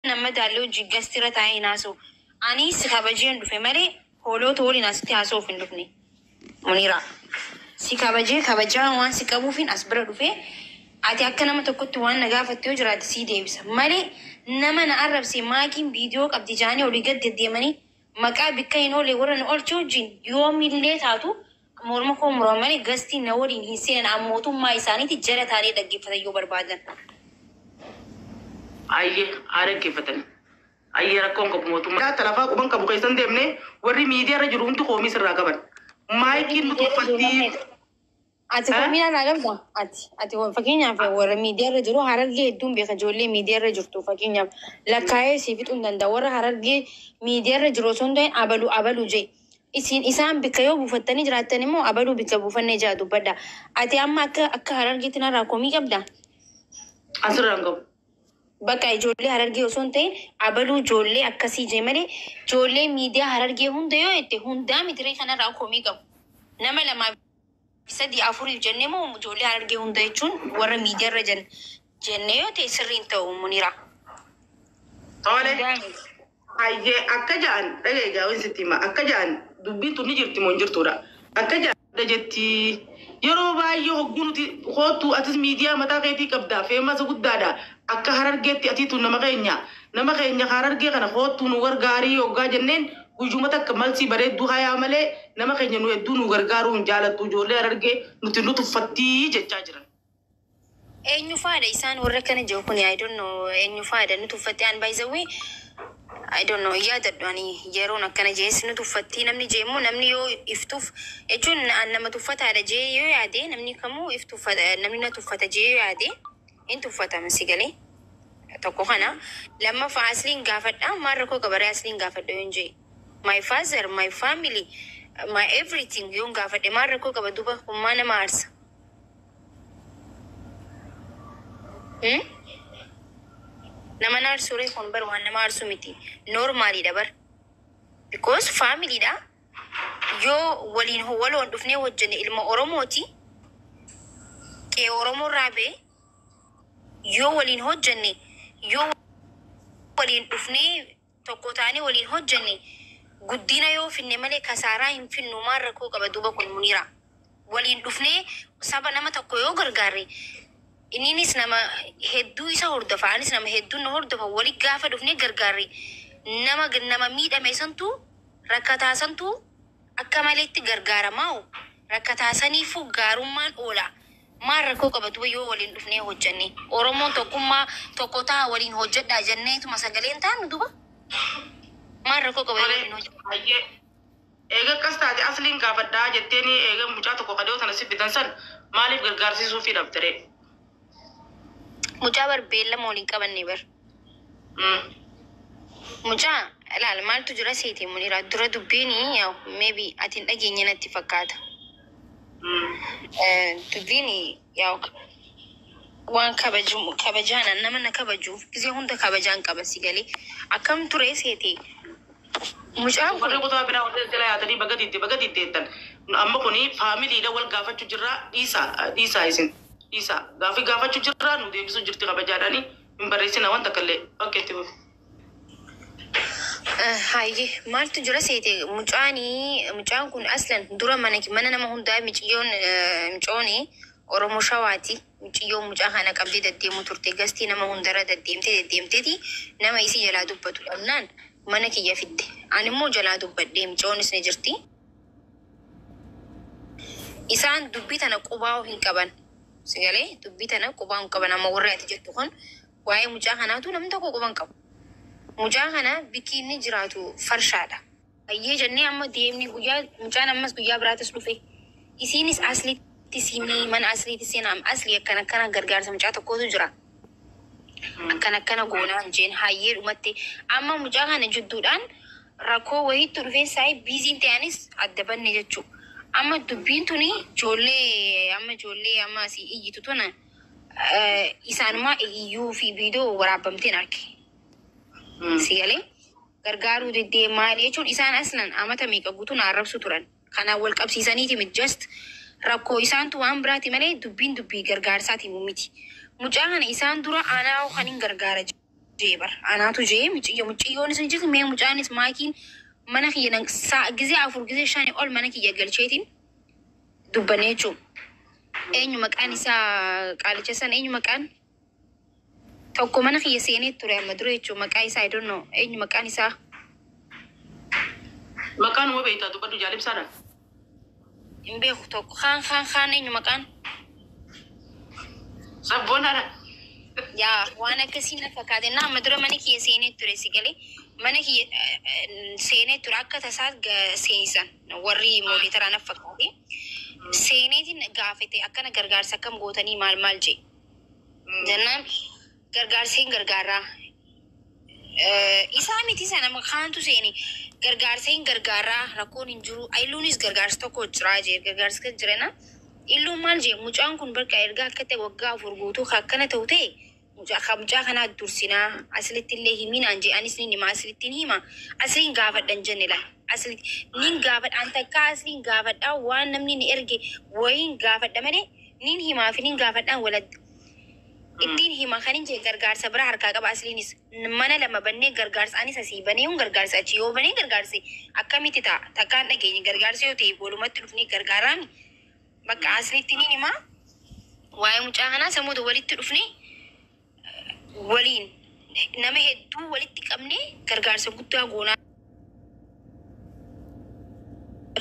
Nama daallee hojii gastira taa'ee hin haasa'u. Ani si kabajeen dhufe malee hoolota waliin asitti haasa'uuf hin dhufne. Muniira. Si kabajee, kabajaa waan si qabuufin as bira dhufe. Ati akka nama tokkotti waan na gaafatte yoo jiraate sii deebisa. Malee nama na arrabse, maakiin viidiyoo qabdi jaanii olii gad deddeemanii maqaa bikka hin oolle warra na oolche wajjin yoomillee taatu morma koo murama malee gastii na waliin hin seenan. Mootummaa isaaniiti jala taanee dhaggeeffatan yoo barbaadan. Ayyee, haa dhaggeeffatani. Ayyee, rakkoon qabu mootummaa. Talafaa quban qabu keessan deemne, warri miidiyaa irra jiru hundi koomii sirraa qaban. Maayikiin nu tuffattii. Ati koomii irraa qabda? Ati fakkeenyaaf warra miidiyaa irra jiru Harargee hedduun beeka. Ijoollee miidiyaa irra jirtu fakkeenyaaf lakkaa'ee sii fixuu hin danda'a. Warra Harargee miidiyaa irra jiru osoo hin ta'in abalu abalu jee. Isin isaan bikka yoo buufattanii jiraattan immoo abaluu bikka buufannee jira dubbadha. Ati amma akka Harargeetti narraa koomii qabda? Asirraa hin qabu. Bakka ijoollee Harargee osoo hin ta'in abaluu ijoollee akkasii jee malee ijoollee miidiyaa Harargee hunda yoo jette hundaa mitiree kanarraa koomii qabu. Nama lamaa, sadii, afuriif jennee moo ijoollee Harargee hunda jechuun warra miidiyaa irra jennee yoo ta'e sirriin ta'u, Muniira. Tole. Ayyee, akka ja'an dhagaye gaawwan sitti hima. Akka ja'an dubbiin tun ni jirti moo hin jirtudha? Akka ja'an jetti, yeroo baay'ee hogguu nuti kootu atis miidiyaa mataa keetii qabda, famous guddaadha, akka Harargeetti atiitu nama keenya Harargee kana kootu nu gargaarii hoggaa jenneen guyyuma takka malsii bareedduu hayaa malee nama keenya nu hedduu nu gargaaruu hin jaalattu, ijoollee Harargee nuti nu tuffattii jechaa jiran. Eenyu faadha isaan warra kana jiru kun? I don't know, eenyu faadha nu tuffatte? An by the way, I don't know, yaadadhu ani yeroon akkana jees nu tuffattii namni jee immoo namni yoo iftuuf jechuun an nama tuffataadha jee yoo yaade, namni kamuu if tuffata. Namni na tuffata jee yoo yaade hin tuffatama. Si galee? Tokko kana. Lammaffaa, asliin gaafadha. Maal rakkoo qabaree asliin gaafadha yoon jee? My father, my family, my everything yoon gaafadhe maal rakkoo qaba duba? Kun maa nama aarsa? Hmm? Nama na aarsu ree kun? Bar waan nama aarsu miti. Normaliidha bar. Because familyidha. Yoo waliin waloon dhufnee hojjenne, ilma Oromooti. Qe'ee Oromoo irraa ba'e, yoo waliin hojjenne, yoo waliin dhufnee tokko taanee waliin hojjenne, guddina yoo finne malee kasaaraa hin finnu. Maal rakkoo qaba duuba kun, Muniira? Waliin dhufnee saba nama tokko yoo gargaarre, inninis nama hedduu isa hordofa, anis nama hedduu na hordofa. Wali gaafa dhufnee gargaarre, nama miidhame santu, rakkataa santu akka maleetti gargaaramaa'u, rakkataa saniifuu gaarummaan oola. Maal rakkoo qaba duuba yoo waliin dhufnee hojjenne? Oromoon tokkummaa tokko ta'a, waliin hojjedhaa jenneetuma sagaleen taanu duuba. Maal rakkoo qaba yoo waliin hojjenne? Ayyee. Eega akkas taate asliin gaafadhaa jetteeni, eega mucaa tokko kadhoo sana si fidan san maaliif gargaarsiisuu fi dhabdere? Mucaa bar beellama waliin qabanne bar. Mucaa ilaal, maaltu jira seete Muniraa? Dura dubbiin yaa'u maybe ati hin dhageenye natti fakkaata. Dubbiin yaa'u waan kabaju kabajaan nama na kabajuuf gisee hunda kabajaan qaba, si galee? Akkam ture seete mucaan kun? Warri kutaa biraa warri jala yaatanii baga didde baga diddeettan. Amma kuni familydha, wal gaafachuu jirraa, dhiisaa dhiisaa, isin dhiisaa, gaafii gaafachuu jirraa, nu deebisuu jirti kabajaadhaani, hin barreessina wanta akkallee bakka itti fufi. Hayyee, maaltu jira seete? Mucaanii mucaan kun aslan dura mana nama hundaa miciyyoon micooni Oromoo Shawaati. Miciyyoon mucaa kana qabdee deddeemu turte. Gastii nama hundarra deddeemtee deddeemteeti nama isii jalaa dubbatu dhabnaan mana kiyya fidde. Ani immoo jalaa dubbadhee, micoonis ni jirti. Isaan dubbii tana qubaa'uu hin qaban. Sigalee dubbii tana qubaa'uu hin qaban. Amma warri ati jettu kun waa'ee mucaa kanaatu namni tokko quban qabu. Mucaa kana bikki inni jiraatu farshaadha. Bayyee jennee amma deemni guyyaa mucaan ammas guyyaa biraatis dhufe. Isiinis asliitti simii mana asliitti seenaa, aslii akkana akkana gargaarsa mucaa tokkotu jira. Akkana akkana goonaan jeen, hayyee dhumatti. Amma mucaa kana jidduudhaan rakkoo wayiitti dhufee saayii busyn ta'anis adda banne jechuudha. Amma dubbiin tuni ijoollee amma ijoollee amma asii iyyitu tuna isaanumaa iyyuu fi viidiyoo waraabamteen arge. Si galee? Gargaaruu diddee maali jechuun isaan aslan amata meeqa guutuu na arrabsu turan. Kanaan wal qabsiisaniiti miti, just rakkoo isaantu waan biraati malee dubbiin dubbii gargaarsaati miti. Mucaa kana isaan dura anaa kan hin gargaara Jee bar anaatu jee mucayyo mucayyoonis ni jirti mee mucaanis maakiin mana kiyya gizee 4 gizee 5 ol mana kiyya galcheetiin dubbanne jechuudha. Eenyu maqaan isaa qaalicha sana eenyu maqaan tokko mana kiyya seenee ture amma dura jechuudha maqaa isaa I don't know eenyu maqaan isaa. Maqaan uma beektaa dubbadhu jaalibsaadha. Hin beeku tokko kaan kaan kaan eenyu maqaan. Sabboonaadha. Yaa waan akkasii na fakkaate na amma dura mana kiyya seenee ture si galee mana kiyya seenee ture akka tasaa seensan warri mooditaraa na fakkaate. Seeneetiin gaafate akkana gargaarsa akkam gootanii maal maal jee. Jennaan gargaarsa hin gargaaraa. Isaa miti sana kaantu seene gargaarsa hin gargaaraa rakkoon hin jiru. Illuunis gargaarsa tokko jira jee gargaarsa kan jirena. Illuun maal jee mucaan kun bakka erga akka ta'e waggaa 4 guutuu akkana ta'u ta'e mucaa ka mucaa kanaa dursinaa asilitti illee himinaan jee anis ni hima asilitti ni hima asiliin gaafadhan jenne la asilitti nin gaafadha an takka asiliin gaafadha waan namni ni erge wayiin gaafadha malee nin himaa fi nin gaafadhaan walatti ittiin hima kan hin jee gargaarsa bira harkaa qaba asliinis mana lama bannee gargaarsa anis asii banee hun gargaarsa achi yoo banee gargaarsi akkamitti ta'a takkaan dhageenye gargaarsa yoo ta'e walumatti dhufnee gargaaraami bakka asliitti nin hima waa'ee mucaa kanaa sammuu walitti dhufnee waliin nama hedduu walitti qabnee gargaarsa guddaa goonaa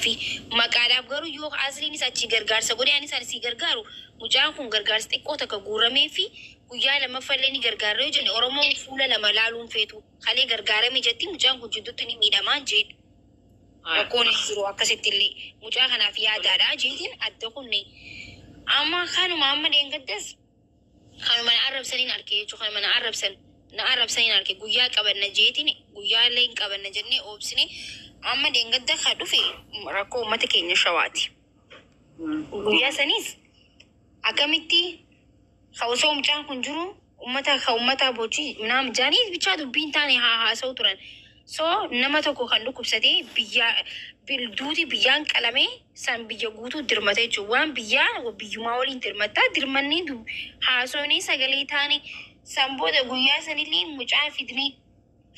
fi maqaadhaaf garuu yoo asliinis achi gargaarsa godhe anis asii gargaaru mucaan kun gargaarsa xiqqoo takka guuramee fi guyyaa lammaffallee ni gargaara yoo jenne Oromoon fuula lama laaluun feetu kalee gargaarame jetti mucaan kun jidduutti ni miidhamaa jedhu. Rakkoon hin jiru akkasitti illee mucaa kanaaf yaadaadha jeetiin adda kunne amma kanuma amma dheengaddas kanuma na arrabsaniin arge jechuudha kanuma na arrabsan na arrabsaniin arge guyyaa qabanna jeetiin guyyaa illee hin qabanna jennee oobsine amma dheengadda ka dhufe rakkoo uummata keenya shawaati. Guyyaa saniis akkamitti ka osoo mucaan kun jiru uummata ka uummata bochii naam jaanii bichaa dubbiin taane haa haasa'u turan. So nama tokko kan dhukkubsatee biyya duuti biyyaan qalamee san biyya guutuu dirmata jechuudha. Waan biyyaa biyyumaa waliin dirmataa dirmannee haasofnee sagalee taane san booda guyyaa sanillee mucaa fidnee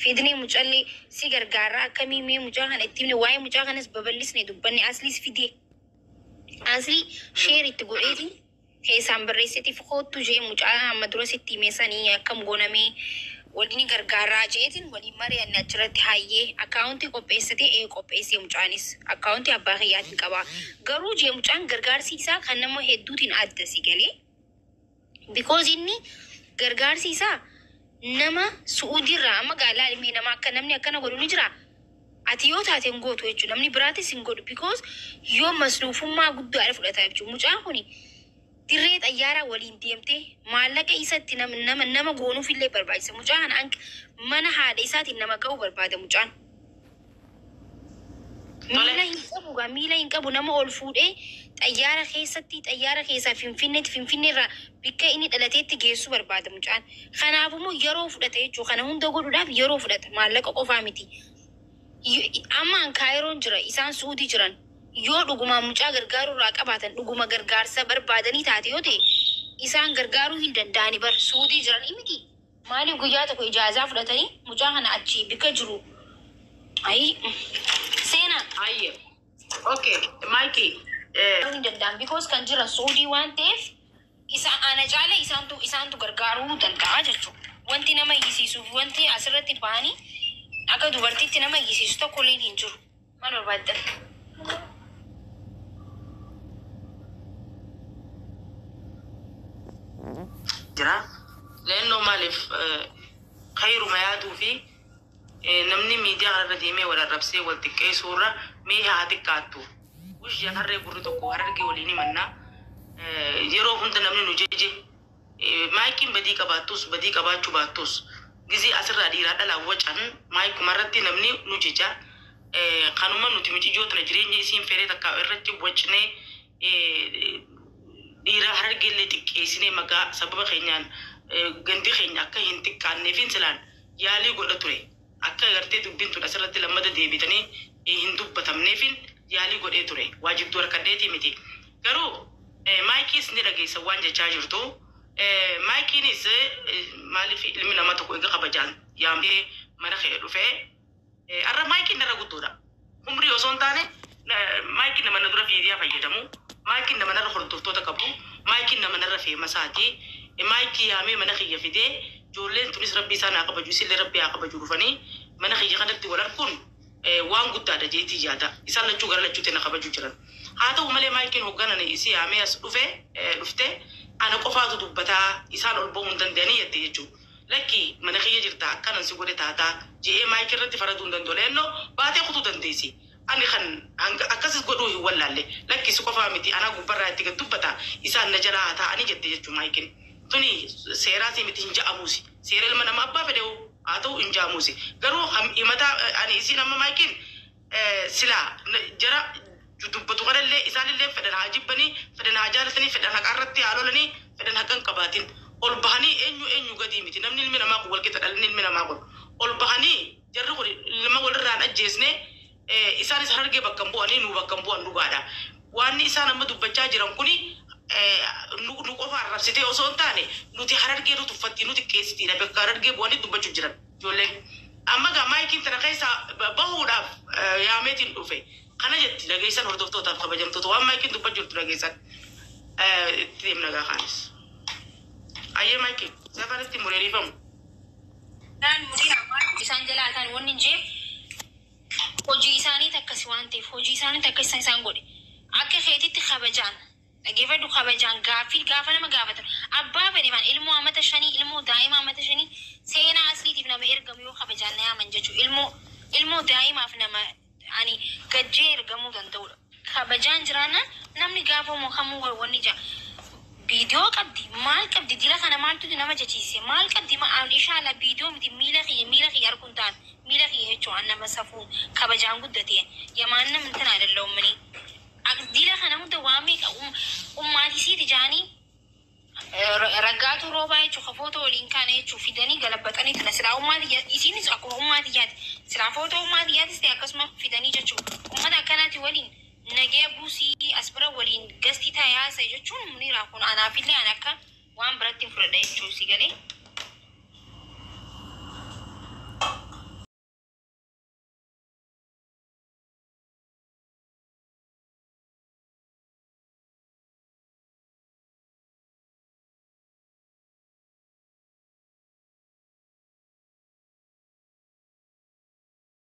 fidnee mucallee si gargaaraa akkamii mee mucaa kana itti himne waa'ee mucaa kanas babal'isne dubbanne asliis fidee aslii sheer itti godheeti keessaan barreessitiif kootu jee mucaa amma dura sitti himee sanii akkam goonamee waliin gargaaraa jeetiin waliin mari'anne achirratti hayyee akkaawuntii qopheessatee ee qopheessee mucaanis akkaawuntii abbaa kiyyaatiin qaba. Garuu jee mucaan gargaarsi isaa kan nama hedduutiin adda si galee. Because inni gargaarsi isaa nama Su'uudiirraa amma gaalaa ilmee nama akka namni akkana godhu ni jira. Ati yoo taate hin gootu jechuudha. Namni biraatis hin godhu because yoo masluufummaa guddaadha fudhata jechuudha. Mucaan kuni dirree xayyaaraa waliin deemtee maallaqa isatti nama nama nama goonuuf illee barbaachisa. Mucaan kana mana haadha isaatiin nama ga'uu barbaada mucaan. Miila hin qabu gaa miila hin qabu nama ol fuudhee xayyaara keessatti xayyaara keessaa finfinneetti finfinneerraa bakka inni dhalateetti geessuu barbaada mucaan. Kanaafummoo yeroo fudhata jechuudha. Kana hunda godhuudhaaf yeroo fudhata maallaqa qofaa miti. Amma an kaayiroon jira isaan suudii jiran yoo dhugumaan mucaa gargaaruu irraa qabaatan dhuguma gargaarsa barbaadanii taate yoo ta'e isaan gargaaruu hin danda'ani bar suudii jiran miti. Maaliif guyyaa tokko ijaazaa fudhatanii mucaa kana achi bikka jiru. Ayi seenaa. Ayyee. Okay, Maayikii. Hin danda'an because kan jiran suudii waan ta'eef isa ana caala isaantu isaantu gargaaruu danda'a jechuudha. Wanti nama iyyisiisuuf wanti asirratti ba'anii akka dubartiitti nama iyyisiisu tokko illee hin jiru. Maal barbaaddan? Jira. Leennoo maaliif kayruma yaaduu fi namni miidiyaa kanarra deemee wal arrabsee wal xiqqeessuu irra mee haa xiqqaattu. Wishiyaan harree gurri tokko harargee waliin himannaa. Yeroo hunda namni nu jeje maayikiin badii qabaattus badii qabaachuu baattus gizee asirraa dhiiraa dhalaa wacan maayikumarratti namni nu jeja. Kanuma nuti muciyyoo tana jireenya isiin fedhee takka irratti wacnee dhiira harargeellee xiqqeessinee maqaa sababa keenyaan gandi keenya akka hin xiqqaanneefin silaan yaalii godha ture. Akka gartee dubbiin tun asirratti lammata deebitanii hin dubbatamneefin yaalii godhee ture. Waajibduu harkadheetii miti. Garuu maayikiis ni dhageessa waan jechaa jirtu. Maayikiinis maaliif ilmi namaa tokko egaa kabajaan yaamtee mana kee dhufee har'a maayikiin narra guddoodha. Umrii osoo hin taane maayikiin nama na dura fiidiyaa fayyadamu, maayikiin nama narra hordoftoota qabu, maayikiin nama narra feemasaati. Maayikii yaamee mana kiyya fidee ijoolleen tunis rabbi isaan haa kabaju, isillee rabbi haa kabaju dhufanii mana kiyya kanatti wal arguun waan guddaadha jeetii yaada. Isaan lachuu gara lachuutti na kabajuu jiran. Haa ta'u malee maayikiin hoogganan isii yaamee as dhufe dhuftee ana qofaatu dubbataa isaan ol bahuu hin danda'anii jette jechuudha. Lakki mana kiyya jirta akkanan si godhe taataa je'ee maayikii irratti faraduu hin danda'u. Leennoo baatee kutuu dandeessi. Ani kan hanga akkasis godhuu hin wallaalle. Lakki si qofaa miti anaa gubbarraa itti gad dubbata isaan na jalaa haa ta'anii jette jechuudha maayikiin. Tuni seeraasii miti hin ja'amuusi. Seera ilma namaa abbaa fedhe haa ta'u hin ja'amuusi. Garuu himataa ani isiin amma maayikiin silaa jara dubbatu kanallee isaanillee fedhan haa jibbanii, fedhan haa jaalatanii, fedhan haqa irratti haa lolanii, fedhan haqa hin qabaatin. Ol bahanii eenyu eenyu gadii miti. Namni ilmi namaa kun walqixa dhalli ilmi namaa kun. Ol bahanii jarri kun ilma walirraa hin ajjeesne isaanis Harargee bakka hin bu'anii nu bakka hin bu'an dhugaadha. Waanni isaan amma dubbachaa jiran kuni nu qofa arrabsitee osoo hin taane nuti Harargee nu tuffatti nu xiqqeessitiidha. Bakka Harargee bu'anii dubbachuu jiran ijoolleen. Amma gaa maayikiin tana keessaa bahuudhaaf yaameetiin dhufe. Kana jetti dhageessan hordoftootaaf kabajamtoota waan maayikiin dubbachuu jirtu dhageessan. Itti deemna gaa kaanis. Ayyee maayikiin safaan itti mureeriifamu. Isaan jalaa ta'an wanni hin jee hojii isaanii akkasi waan ta'eef hojii isaanii akkas isaan godhe. Akka keetitti kabajaan dhaggeeffadhu kabajaan gaaffii gaafa nama gaafatan abbaa fedhe maan ilmoo amata 5 ilmoo daa'ima amata 5 seenaa asliitiif nama ergamu yoo kabajaan na yaaman jechuudha. Ilmoo daa'imaaf nama ani gajjee ergamuu danda'udha. Kabajaan jiraannaan namni gaafa kamuu wanni jaa. Viidiyoo qabdi maal qabdi dila kana maaltu nama jechiise maal qabdi ma'aan ishaala viidiyoo miti miila kiyya arguun ta'an miila kiyya jechuun an nama safuu kabajaan guddate yamaan nama intina አይደለሁም እኔ dila kana hunda waa meeqa ummaatisiiti jaanii raggaatu roobaa jechuun ka footoo waliin kaane jechuun fidanii galabbaxanii tana silaa ummaati isiinis akkuma ummaatiyyaati silaa footoo ummaatiyyaatis ta'e akkasuma fidanii jechuun ummata akkanaati waliin nagee buusii as bira waliin gastii taa'ee haasa'e jechuun ni kun anaafillee an akka waan biratti hin fudhadha jechuu si galee.